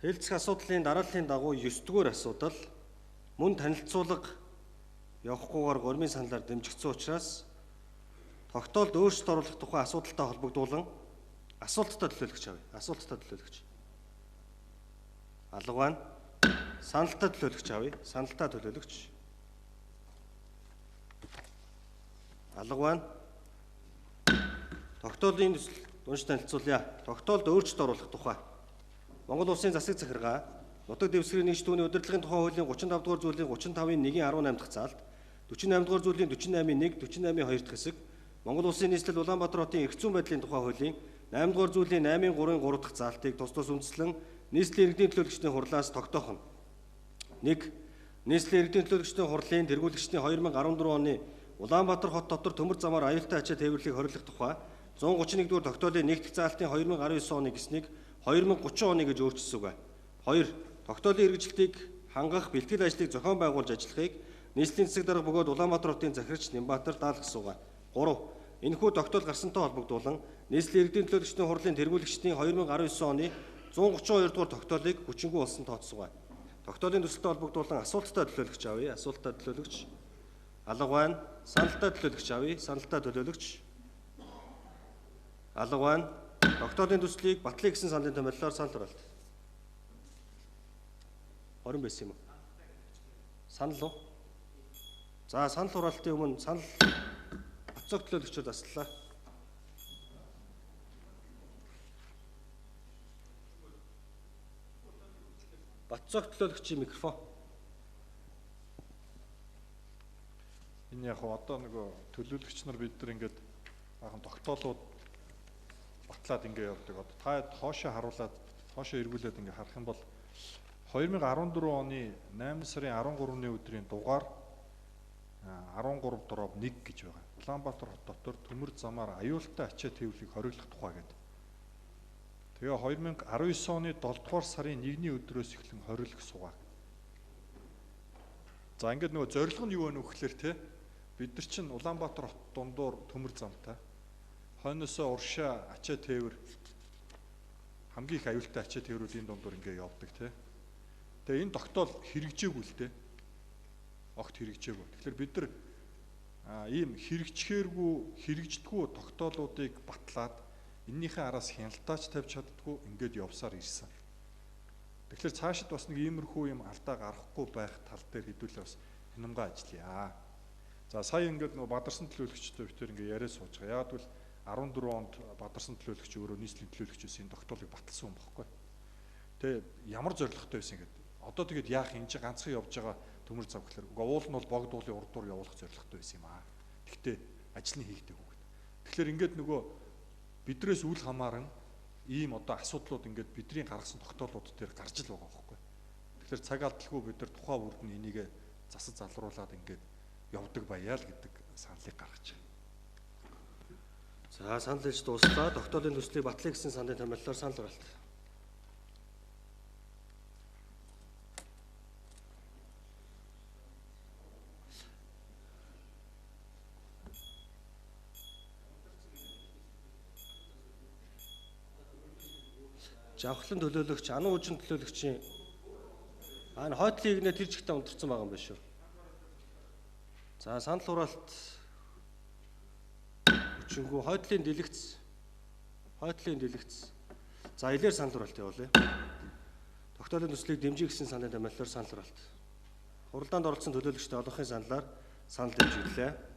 Хэлцэх асуудлын дарааллын дагуу 9-р асуудал мөн танилцуулга явахгүйгээр гормын саналаар дэмжигдсэн учраас тогтоолд өөрчлөлт оруулах тухай асуудалтай холбогдуулан асуулттай төлөөлөгч авъя. Асуулттай төлөөлөгч. Алга байна. Саналтай төлөөлөгч авъя. Саналтай төлөөлөгч. Алга байна. Тогтоолын төсөл унш танилцуулъя. Тогтоолд өөрчлөлт оруулах тухай. Монгол Улсын засаг захиргаа нутаг дэвсгэрийн нэгж түүний удирдлагын тухай хуулийн 35 дугаар зүйлийн 35-ын 1-ийн 18 дахь заалт, 48 дугаар зүйлийн 48-ийн 1, 48-ийн 2 дахь хэсэг, Монгол Улсын нийслэл Улаанбаатар хотын эрх зүйн байдлын тухай хуулийн 8 дугаар зүйлийн 8-ын 3-ын 3 дахь заалтыг тус тус үндэслэн нийслэлийн иргэдийн төлөөлөгчдийн хурлаас тогтоох нь. 1. Нийслэлийн иргэдийн төлөөлөгчдийн хурлын тэргүүлэгчдийн 2014 оны Улаанбаатар хот дотор төмөр замаар аюултай ачаа тээвэрлэгийг хориглох тухай 131 дугаар тогтоолын нэгдэх заалтын 2019 оны гэснийг 2030 оны гэж өөрчилсөн үг. 2. Тогтоолын хэрэгжилтийг хангах бэлтгэл ажлыг зохион байгуулж ажиллахыг нийслэлийн засаг дарга бөгөөд Улаанбаатар хотын захирагч Нямбатар даалгасан. 3. Энэхүү тогтоол гарсантай холбогдуулан нийслэлийн иргэдийн төлөөлөгчдийн хурлын тэргүүлэгчдийн 2019 оны 132 дугаар тогтоолыг хүчингүй болсон тооцсон. Тогтоолын төсөлтэй холбогдуулан асуулттай төлөөлөгч авъя. Асуулттай төлөөлөгч. Алга байна. Саналтай төлөөлөгч авъя. Саналтай төлөөлөгч. Алга байна. Тогтоолын төслийг батлая гэсэн саналын томьёолоор санал хураалт. 20 байсан юм уу? Санал уу? За санал хураалтын өмнө санал Батцог төлөөлөгчөөр заслаа. Батцог төлөөлөгчийн микрофон. Энэ яг одоо нөгөө төлөөлөгч нар бид нар ингээд баахан тогтоолууд батлаад ингээ явдаг. Одоо та хоошоо харуулад хоошоо эргүүлээд ингээ харах юм бол 2014 оны 8 сарын 13-ны өдрийн дугаар 13-1 гэж байгаа. Улаанбаатар хот дотор төмөр замаар аюултай ачаа тээвлийг хориглох тухай гэдэг. Тэгээ 2019 оны 7 дугаар сарын 1-ний өдрөөс эхлэн хориглох суугаа. За ингээд нөгөө зорилго нь юу вэ гэхээр те бид нар чинь Улаанбаатар хот дундуур төмөр замтай. Хойноосоо уршаа ачаа тээвэр хамгийн их аюултай ачаа тээврүүдийн дундуур ингээ явдаг те. Тэгээ энэ тогтоол хэрэгжээгүй л те. Огт хэрэгжээгүй. Тэгэхээр бид нар ийм хэрэгжихээргүй хэрэгждэггүй тогтоолуудыг батлаад эннийхээ араас хяналтаач тавьж чаддгүй ингээд явсаар ирсэн. Тэгэхээр цаашид бас нэг иймэрхүү юм алдаа гарахгүй байх тал дээр хэдүүлээ бас хянамгаа ажиллая. За сая ингээд нөгөө бадарсан төлөөлөгчтэй битээр ингээд яриа сууж байгаа. Яг гэвэл 14 онд бадарсан төлөөлөгч өөрөө нийслэлийн төлөөлөгч байсан энэ тогтоолыг баталсан юм багхгүй. Тэгээ ямар зорилготой байсан гэдэг. Одоо тэгээд яах энэ чинь ганцхан явж байгаа төмөр зам гэхлээр уг уул нь бол богд уулын урд дур явуулах зорилготой байсан юм аа. Тэгтээ ажил нь хийгдээгүй гэдэг. Тэгэхээр ингээд нөгөө бидрээс үл хамааран ийм одоо асуудлууд ингээд бидний гаргасан тогтоолууд дээр гарч л байгаа байхгүй. Тэгэхээр цаг алдалгүй бид нар тухайн бүрд нь энийг засаж залруулад ингээд явдаг баяа л гэдэг саналыг гаргаж байна. За санал хэлж дууслаа. Тогтоолын төслийг батлая гэсэн саналын томьёолоор санал хураалт. Жавхлан төлөөлөгч, ануу үжин төлөөлөгчийн аа хойдлын игнэ тэр чигтээ унтарсан байгаа юм байна шүү. За санал хураалт хүчингү хойдлын дэлгэц. За илээр санал хураалт явуулъя. Тогтоолын төслийг дэмжих гэсэн саналын томьёолоор санал хураалт. Хуралдаанд оролцсон төлөөлөгчдийн олонхын саналаар санал дэмжигдлээ.